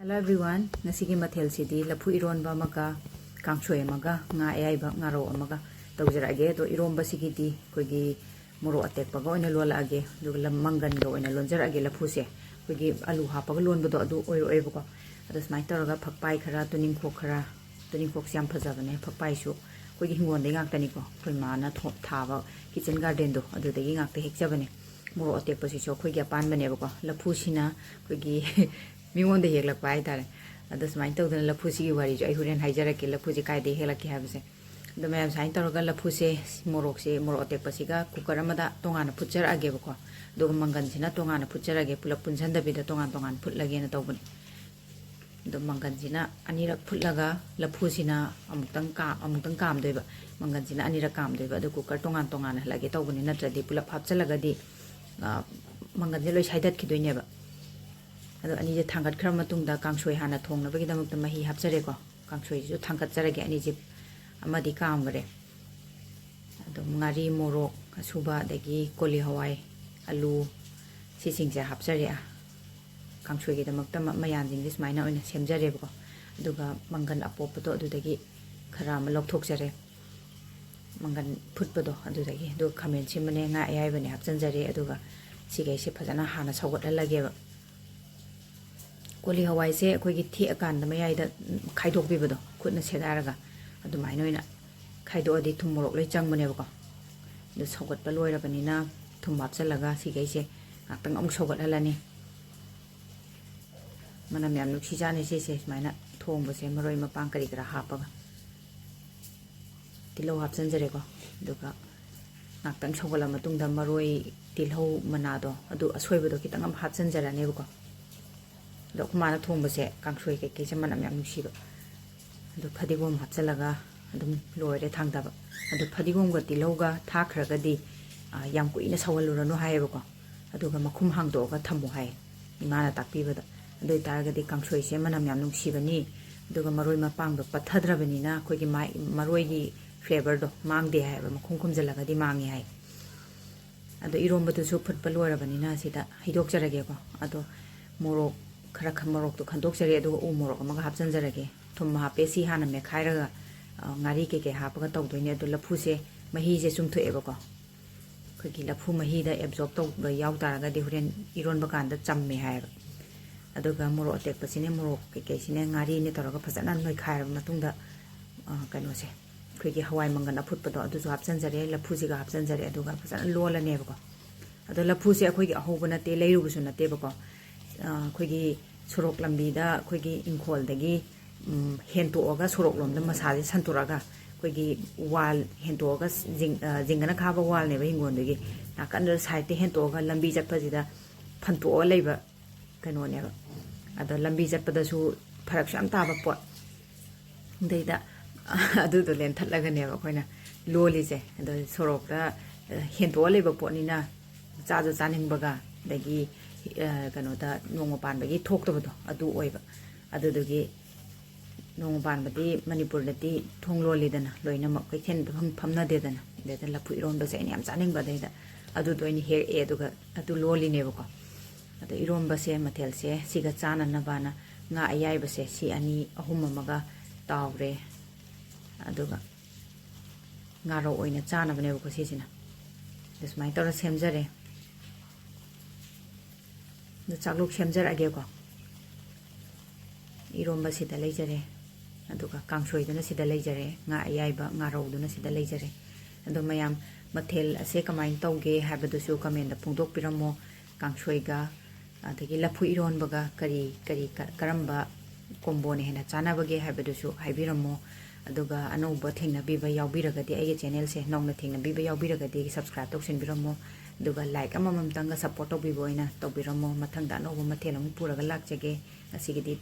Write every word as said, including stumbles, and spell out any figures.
Hello everyone, ꯉꯁꯤꯒꯤ ꯃꯊꯦꯜꯁꯤꯗꯤ ꯂꯐꯨ ꯏꯔꯣꯟꯕ ꯑꯃꯒ ꯀꯥꯡꯁꯣꯏ ꯑꯃꯒ ꯉꯥ ꯑꯌꯥꯏꯕ ꯉꯥꯔꯧ ꯑꯃꯒ ꯇꯧꯖꯔꯛꯑꯒꯦ꯫ ꯑꯗꯣ ꯏꯔꯣꯝꯕꯁꯤꯒꯤꯗꯤ ꯑꯩꯈꯣꯏꯒꯤ ꯃꯣꯔꯣꯛ ꯑꯇꯦꯛꯄꯒ ꯑꯣꯏꯅ ꯂꯣꯜꯂꯛꯑꯒꯦ, ꯑꯗꯨꯒ ꯂꯝ ꯃꯪꯒꯟꯒ ꯑꯣꯏꯅ ꯂꯣꯟꯖꯔꯛꯑꯒꯦ꯫ ꯂꯐꯨꯁꯦ ꯑꯩꯈꯣꯏꯒꯤ ꯑꯂꯨ ꯍꯥꯞꯄꯒ ꯂꯣꯟꯕꯗꯣ ꯑꯗꯨ ꯑꯣꯏꯔꯛꯑꯣꯏꯕꯀꯣ꯫ ꯑꯗꯣ ꯁꯨꯃꯥꯏꯅ ꯇꯧꯔꯒ ꯐꯛꯄꯥꯏ ꯈꯔ, ꯇꯨꯅꯤꯡꯈꯣꯛ ꯈꯔ, ꯇꯨꯅꯤꯡꯈꯣꯛꯁꯦ ꯌꯥꯝ ꯐꯖꯕꯅꯦ꯫ ꯐꯛꯄꯥꯏꯁꯨ ꯑꯩꯈꯣꯏꯒꯤ ꯍꯤꯡꯒꯣꯜꯗꯩ ꯉꯥꯛꯇꯅꯤꯀꯣ, ꯑꯩꯈꯣꯏ ꯃꯥꯅ ꯊꯣ-, ꯊꯥꯕ kitchen gardenꯗꯣ ꯑꯗꯨꯗꯒꯤ ꯉꯥꯛꯇ ꯍꯦꯛꯆꯕꯅꯦ꯫ ꯃꯣꯔꯣꯛ ꯑꯇꯦꯛꯄꯁꯤꯁꯨ ꯑꯩꯈꯣꯏꯒꯤ ꯑꯄꯥꯟꯕꯅꯦꯕꯀꯣ꯫ ꯂꯐꯨꯁꯤꯅ ꯑꯩꯈꯣꯏꯒꯤ ꯃꯤꯉꯣꯟꯗ ꯍꯦꯛꯂꯛꯄ ꯍꯥꯏꯇꯥꯔꯦ꯫ ꯑꯗꯣ ꯁꯨꯃꯥꯏꯅ ꯇꯧꯗꯅ ꯂꯐꯨꯁꯤꯒꯤ ꯋꯥꯔꯤꯁꯨ ꯑꯩ ꯍꯣꯔꯦꯟ ꯍꯥꯏꯖꯔꯛꯀꯦ, ꯂꯐꯨꯁꯦ ꯀꯥꯏꯗꯒꯤ ꯍꯦꯛꯂꯛꯀꯦ ꯍꯥꯏꯕꯁꯦ꯫ ꯑꯗꯣ ꯃꯌꯥꯝ ꯁꯨꯃꯥꯏꯅ ꯇꯧꯔꯒ ꯂꯐꯨꯁꯦ, ꯃꯣꯔꯣꯛꯁꯦ, ꯃꯣꯔꯣꯛ ꯑꯇꯦꯛꯄꯁꯤꯒ cooker ꯑꯃꯗ ꯇꯣꯉꯥꯟꯅ ꯐꯨꯠꯆꯔꯛꯑꯒꯦꯕꯀꯣ꯫ ꯑꯗꯨꯒ ꯃꯪꯒꯟꯁꯤꯅ ꯇꯣꯉꯥꯟꯅ ꯐꯨꯠꯆꯔꯒꯦ, ꯄꯨꯂꯞ ꯄꯨꯟꯁꯤꯟꯗꯕꯤꯗ ꯇꯣꯉꯥꯟ ꯇꯣꯉꯥꯟ ꯐꯨꯠꯂꯒꯦꯅ ꯇꯧꯕꯅꯦ꯫ ꯑꯗꯣ ꯃꯪꯒꯟꯁꯤꯅ ꯑꯅꯤꯔꯛ ꯐꯨꯠꯂꯒ ꯂꯐꯨꯁꯤꯅ ꯑꯃꯨꯛꯇꯪ ꯀꯥ-, ꯑꯃꯨꯛꯇꯪ ꯀꯥꯝꯗꯣꯏꯕ꯫ ꯃꯪꯒꯟꯁꯤꯅ ꯑꯅꯤꯔꯛ ꯀꯥꯝꯗꯣꯏꯕ꯫ ꯑꯗꯣ cooker ꯇꯣꯉꯥꯟ ꯇꯣꯉꯥꯟꯅ ꯍꯜꯂꯛꯑꯒꯦ ꯇꯧꯕꯅꯦ, ꯅꯠꯇ꯭ꯔꯗꯤ ꯄꯨꯂꯞ ꯍꯥꯞꯆꯤꯜꯂꯒꯗꯤ, ꯑ, ꯃꯪꯒꯟꯁꯦ ꯂꯣꯏ ꯁꯥꯏꯗꯠꯈꯤꯗꯣꯏꯅꯦꯕ꯫ ꯑꯗꯣ ꯑꯅꯤꯁꯦ ꯊꯥꯡꯒꯠꯈ꯭ꯔ ꯃꯇꯨꯡꯗ ꯀꯥꯡꯁꯣꯏ ꯍꯥꯟꯅ ꯊꯣꯡꯅꯕꯒꯤꯗꯃꯛꯇ ꯃꯍꯤ ꯍꯥꯞꯆꯔꯦꯀꯣ꯫ ꯀꯥꯡꯁꯣꯏꯁꯤꯁꯨ ꯊꯥꯡꯒꯠꯆꯔꯒꯦ, ꯑꯅꯤꯁꯦ ꯑꯃꯗꯤ ꯀꯥꯝꯈ꯭ꯔꯦ꯫ ꯑꯗꯨꯝ ꯉꯥꯔꯤ, ꯃꯣꯔꯣꯛ ꯑꯁꯨꯕ, ꯑꯗꯒꯤ ꯀꯣꯂꯤ ꯍꯋꯥꯏ, ꯑꯂꯨ, ꯁꯤꯁꯤꯡꯁꯦ ꯍꯥꯞꯆꯔꯦ꯫ ꯀꯥꯡꯁꯣꯏꯒꯤꯗꯃꯛꯇ ꯃ-, ꯃꯌꯥꯟꯁꯤꯡꯁꯦ ꯁꯨꯃꯥꯏꯅ ꯑꯣꯏꯅ ꯁꯦꯝꯖꯔꯦꯕꯀꯣ꯫ ꯑꯗꯨꯒ ꯃꯪꯒꯟ ꯑꯄꯣꯞꯄꯗꯣ ꯑꯗꯨꯗꯒꯤ ꯈꯔ ꯑꯃ ꯂꯧꯊꯣꯛꯆꯔꯦ, ꯃꯪꯒꯟ ꯐꯨꯠꯄꯗꯣ ꯑꯗꯨꯗꯒꯤ꯫ ꯑꯗꯨꯒ ꯈꯥꯃꯦꯟ ꯑꯁꯤꯟꯕꯅꯦ, ꯉꯥ ꯑꯌꯥꯏꯕꯅꯦ ꯍꯥꯞꯆꯤꯟꯖꯔꯦ꯫ ꯑꯗꯨꯒ ꯁꯤꯈꯩꯁꯦ ꯐꯖꯅ ꯍꯥꯟꯅ ꯁꯧꯒꯠꯍꯜꯂꯒꯦꯕ꯫ ꯀꯣꯂꯤ ꯍꯋꯥꯏꯁꯦ ꯑꯩꯈꯣꯏꯒꯤ ꯊꯦꯛꯑꯀꯥꯟꯗ ꯃꯌꯥꯏꯗ ꯈꯥꯏꯗꯣꯛꯄꯤꯕꯗꯣ, ꯈꯨꯠꯅ ꯁꯦꯒꯥꯏꯔꯒ, ꯑꯗꯨꯃꯥꯏꯅ ꯑꯣꯏꯅ ꯈꯥꯏꯗꯣꯛꯑꯗꯤ ꯊꯨꯝ ꯃꯣꯔꯣꯛ ꯂꯣꯏ ꯆꯪꯕꯅꯦꯕꯀꯣ꯫ ꯑꯗꯨ ꯁꯧꯒꯠꯄ ꯂꯣꯏꯔꯕꯅꯤꯅ ꯊꯨꯝ ꯍꯥꯞꯆꯤꯜꯂꯒ ꯁꯤꯈꯩꯁꯦ ꯉꯥꯛꯇꯪ ꯑꯃꯨꯛ ꯁꯧꯒꯠꯍꯜꯂꯅꯤ꯫ ꯃꯅꯝ ꯌꯥꯝ ꯅꯨꯡꯁꯤꯖꯥꯠꯅꯤ ꯁꯤꯁꯦ, ꯁꯨꯃꯥꯏꯅ ꯊꯣꯡꯕꯁꯦ, ꯃꯔꯣꯏ ꯃꯄꯥꯡ ꯀꯔꯤ ꯀꯔꯥ ꯍꯥꯞꯄꯒ꯫ ꯇꯤꯜꯍꯧ ꯍꯥꯞꯆꯤꯟꯖꯔꯦꯀꯣ꯫ ꯑꯗꯨꯒ ꯉꯥꯛꯇꯪ ꯁꯧꯒꯠꯂ ꯃꯇꯨꯡꯗ ꯃꯔꯣꯏ, ꯇꯤꯜꯍꯧ ꯃꯅꯥꯗꯣ, ꯑꯗꯨ ꯑꯁꯣꯏꯕꯗꯣ ꯈꯤꯇꯪ ꯑꯃ ꯍꯥꯞꯆꯤꯟꯖꯔꯅꯦꯕꯀꯣ꯫ ꯑꯗꯣ ꯑꯩꯈꯣꯏ ꯃꯥꯅ ꯊꯣꯡꯕꯁꯦ, ꯀꯥꯡꯁꯣꯏ ꯀꯩꯀꯩꯁꯦ ꯃꯅꯝ ꯌꯥꯝ ꯅꯨꯡꯁꯤꯕ꯫ ꯑꯗꯨ ꯐꯗꯤꯒꯣꯝ ꯍꯥꯞꯆꯤꯜꯂꯒ ꯑꯗꯨꯝ ꯂꯣꯏꯔꯦ ꯊꯥꯡꯗꯕ꯫ ꯑꯗꯨ ꯐꯗꯤꯒꯣꯝꯒ ꯇꯤꯜꯍꯧꯒ ꯊꯥꯛꯈ꯭ꯔꯒꯗꯤ, ꯑ, ꯌꯥꯝ ꯀꯨꯏꯅ ꯁꯧꯍꯜꯂꯨꯔꯅꯨ ꯍꯥꯏꯌꯦꯕꯀꯣ꯫ ꯑꯗꯨꯒ ꯃꯈꯨꯝ ꯍꯥꯡꯗꯣꯛꯑꯒ ꯊꯝꯃꯨ ꯍꯥꯏ ꯏꯃꯥꯅ ꯇꯥꯛꯄꯤꯕꯗ꯫ ꯑꯗꯨ ꯑꯣꯏꯇꯥꯔꯒꯗꯤ ꯀꯥꯡꯁꯣꯏꯁꯦ ꯃꯅꯝ ꯌꯥꯝ ꯅꯨꯡꯁꯤꯕꯅꯤ꯫ ꯑꯗꯨꯒ ꯃꯔꯣꯏ ꯃꯄꯥꯡꯗꯣ ꯄꯠꯊꯗ꯭ꯔꯕꯅꯤꯅ ꯑꯩꯈꯣꯏꯒꯤ ꯃꯥꯏ-, ꯃꯔꯣꯏꯒꯤ flavourꯗꯣ ꯃꯥꯡꯗꯦ ꯍꯥꯏꯌꯦꯕ, ꯃꯈꯨꯝ ꯈꯨꯝꯖꯤꯜꯂꯒꯗꯤ ꯃꯥꯡꯉꯦ ꯍꯥꯏ꯫ ꯑꯗꯣ ꯏꯔꯣꯝꯕꯗꯨꯁꯨ ꯐꯨꯠꯄ ꯂꯣꯏꯔꯕꯅꯤꯅ ꯁꯤꯗ ꯍꯩꯗꯣꯛꯆꯔꯒꯦꯀꯣ꯫ ꯑꯗꯣ ꯃꯣꯔꯣꯛ ꯈꯔ ꯈ-, ꯃꯣꯔꯣꯛꯇꯣ ꯈꯟꯗꯣꯛꯆꯔꯦ, ꯑꯗꯨꯒ ꯎ ꯃꯣꯔꯣꯛ ꯑꯃꯒ ꯍꯥꯞꯆꯤꯟꯖꯔꯒꯦ꯫ ꯊꯨꯝ ꯍꯥꯞꯄꯦ, ꯁꯤ ꯍꯥꯟꯅ ꯃꯦꯠꯈꯥꯏꯔꯒ, ꯑ, ꯉꯥꯔꯤ ꯀꯩꯀꯩ ꯍꯥꯞꯄꯒ ꯇꯧꯗꯣꯏꯅꯦ꯫ ꯑꯗꯣ ꯂꯐꯨꯁꯦ ꯃꯍꯤꯁꯦ ꯆꯨꯝꯊꯣꯛꯑꯦꯕꯀꯣ꯫ ꯑꯩꯈꯣꯏꯒꯤ ꯂꯐꯨ ꯃꯍꯤꯗ absorb ꯇꯧꯕ ꯌꯥꯎ ꯇꯥꯔꯒꯗꯤ ꯍꯣꯔꯦꯟ ꯏꯔꯣꯟꯕ ꯀꯥꯟꯗ ꯆꯝꯃꯦ ꯍꯥꯏꯌꯦꯕ꯫ ꯑꯗꯨꯒ ꯃꯣꯔꯣꯛ ꯑꯇꯦꯛꯄꯁꯤꯅꯦ, ꯃꯣꯔꯣꯛ ꯀꯩꯀꯩꯁꯤꯅꯦ, ꯉꯥꯔꯤꯅꯦ ꯇꯧꯔꯒ ꯐꯖꯅ ꯅꯣꯏꯈꯥꯏꯔꯕ ꯃꯇꯨꯡꯗ, ꯑ, ꯀꯩꯅꯣꯁꯦ, ꯑꯩꯈꯣꯏꯒꯤ ꯍꯋꯥꯏ ꯃꯪꯒꯟ ꯑꯐꯨꯠꯄꯗꯣ ꯑꯗꯨꯁꯨ ꯍꯥꯞꯆꯤꯟꯖꯔꯦ, ꯂꯐꯨꯁꯤꯒ ꯍꯥꯞꯆꯤꯟꯖꯔꯦ, ꯑꯗꯨꯒ ꯐꯖꯅ ꯂꯣꯜꯂꯅꯦꯕꯀꯣ꯫ ꯑꯗꯣ ꯂꯐꯨꯁꯦ ꯑꯩꯈꯣꯏꯒꯤ ꯑꯍꯧꯕ ꯅꯠꯇꯦ, ꯂꯩꯔꯨꯕꯁꯨ ꯅꯠꯇꯦꯕꯀꯣ꯫ ꯑ, ꯑꯩꯈꯣꯏꯒꯤ ꯁꯣꯔꯣꯛ ꯂꯝꯕꯤꯗ ꯑꯩꯈꯣꯏꯒꯤ ꯏꯪꯈꯣꯜꯗꯒꯤ, ꯎꯝ, ꯍꯦꯟꯇꯣꯛꯑꯒ ꯁꯣꯔꯣꯛ ꯂꯣꯝꯗ ꯃꯁꯥꯁꯦ ꯁꯟꯇꯣꯔꯛꯑꯒ ꯑꯩꯈꯣꯏꯒꯤ wall ꯍꯦꯟꯇꯣꯛꯑꯒ ꯖꯤꯡ-, ꯑ, ꯖꯤꯡꯒꯅ ꯈꯥꯕ wallꯅꯦꯕ ꯍꯤꯡꯒꯣꯜꯗꯨꯒꯤ꯫ ꯅꯥꯀꯟꯗ sideꯇ ꯍꯦꯟꯇꯣꯛꯑꯒ ꯂꯝꯕꯤ ꯆꯠꯄꯁꯤꯗ ꯐꯟꯇꯣꯛꯑ ꯂꯩꯕ ꯀꯩꯅꯣꯅꯦꯕ꯫ ꯑꯗꯣ ꯂꯝꯕꯤ ꯆꯠꯄꯗꯁꯨ ꯐꯔꯛꯁꯨ ꯌꯥꯝ ꯇꯥꯕ ꯄꯣꯠ꯫ ꯑꯗꯩꯗ, ꯑꯗꯨꯗꯣ ꯂꯦꯟꯊꯠꯂꯒꯅꯦꯕ ꯑꯩꯈꯣꯏꯅ ꯂꯣꯜꯂꯤꯁꯦ꯫ ꯑꯗꯣ ꯁꯣꯔꯣꯛꯇ, ꯑ, ꯍꯦꯟꯇꯣꯛꯑ ꯂꯩꯕ ꯄꯣꯠꯅꯤꯅ ꯆꯥꯁꯨ ꯆꯥꯅꯤꯡꯕꯒ, ꯑꯗꯒꯤ, ꯑ, ꯀꯩꯅꯣꯗ ꯅꯣꯡꯃ ꯄꯥꯟꯕꯒꯤ ꯊꯣꯛꯇꯕꯗꯣ ꯑꯗꯨ ꯑꯣꯏꯕ꯫ ꯑꯗꯨꯗꯨꯒꯤ ꯅꯣꯡꯃ ꯄꯥꯟꯕꯗꯤ ꯃꯅꯤꯄꯨꯔꯗꯗꯤ ꯊꯣꯡ ꯂꯣꯜꯂꯤꯗꯅ, ꯂꯣꯏꯅꯃꯛ ꯀꯩꯊꯦꯜꯗ ꯐꯝ-, ꯐꯝꯅꯗꯦꯗꯅ꯫ ꯑꯗꯩꯗ ꯂꯐꯨ ꯏꯔꯣꯟꯕꯁꯦ ꯑꯩꯅ ꯌꯥꯝ ꯆꯥꯅꯤꯡꯕ, ꯑꯗꯩꯗ ꯑꯗꯨꯗꯣ ꯑꯩꯅ ꯍꯦꯛꯑꯦ, ꯑꯗꯨꯒ ꯑꯗꯨ ꯂꯣꯜꯂꯤꯅꯦꯕꯀꯣ꯫ ꯑꯗꯣ ꯏꯔꯣꯝꯕꯁꯦ, ꯃꯊꯦꯜꯁꯦ ꯁꯤꯒ ꯆꯥꯅꯅꯕꯅ ꯉꯥ ꯑꯌꯥꯏꯕꯁꯦ ꯁꯤ ꯑꯅꯤ ꯑꯍꯨꯝ ꯑꯃꯒ ꯇꯥꯎꯔꯦ꯫ ꯑꯗꯨꯒ ꯉꯥꯔꯧ ꯑꯣꯏꯅ ꯆꯥꯅꯕꯅꯦꯕꯀꯣ ꯁꯤꯁꯤꯅ꯫ ꯑꯗ ꯁꯨꯃꯥꯏꯅ ꯇꯧꯔ ꯁꯦꯝꯖꯔꯦ꯫ ꯑꯗ ꯆꯥꯛꯂꯨꯛ ꯁꯦꯝꯖꯔꯛꯑꯒꯦꯀꯣ꯫ ꯏꯔꯣꯝꯕ ꯁꯤꯗ ꯂꯩꯖꯔꯦ, ꯑꯗꯨꯒ ꯀꯥꯡꯁꯣꯏꯗꯨꯅ ꯁꯤꯗ ꯂꯩꯖꯔꯦ, ꯉꯥ ꯑꯌꯥꯏꯕ ꯉꯥꯔꯧꯗꯨꯅ ꯁꯤꯗ ꯂꯩꯖꯔꯦ꯫ ꯑꯗꯣ ꯃꯌꯥꯝ, ꯃꯊꯦꯜ ꯑꯁꯦ ꯀꯃꯥꯏꯅ ꯇꯧꯒꯦ ꯍꯥꯏꯕꯗꯨꯁꯨ commentꯇ ꯐꯣꯡꯗꯣꯛꯄꯤꯔꯝꯃꯣ꯫ ꯀꯥꯡꯁꯣꯏꯒ ꯑꯗꯒꯤ ꯂꯐꯨ ꯏꯔꯣꯟꯕꯒ ꯀꯔꯤ, ꯀꯔꯤ, ꯀ-, ꯀꯔꯝꯕ comboꯅ ꯍꯦꯟꯅ ꯆꯥꯟꯅꯕꯒꯦ ꯍꯥꯏꯕꯗꯨꯁꯨ ꯍꯥꯏꯕꯤꯔꯝꯃꯣ꯫ ꯑꯗꯨꯒ ꯑꯅꯧꯕ ꯊꯦꯡꯅꯕꯤꯕ ꯌꯥꯎꯕꯤꯔꯒꯗꯤ, ꯑꯩꯒꯤ channelꯁꯦ ꯅꯧꯅ ꯊꯦꯡꯅꯕꯤꯕ ꯌꯥꯎꯕꯤꯔꯒꯗꯤ subscribe ꯇꯧꯁꯤꯟꯕꯤꯔꯝꯃꯣ꯫ ꯑꯗꯨꯒ like ꯑꯃꯃꯝꯇꯪꯒ support ꯇꯧꯕꯤꯕ ꯑꯣꯏꯅ ꯇꯧꯕꯤꯔꯝꯃꯣ꯫ ꯃꯊꯪꯗ ꯑꯅꯧꯕ ꯃꯊꯦꯜ ꯑꯃꯨꯛ ꯄꯨꯔꯒ ꯂꯥꯛꯆꯒꯦ꯫ ꯉꯁꯤꯒꯤꯗꯤ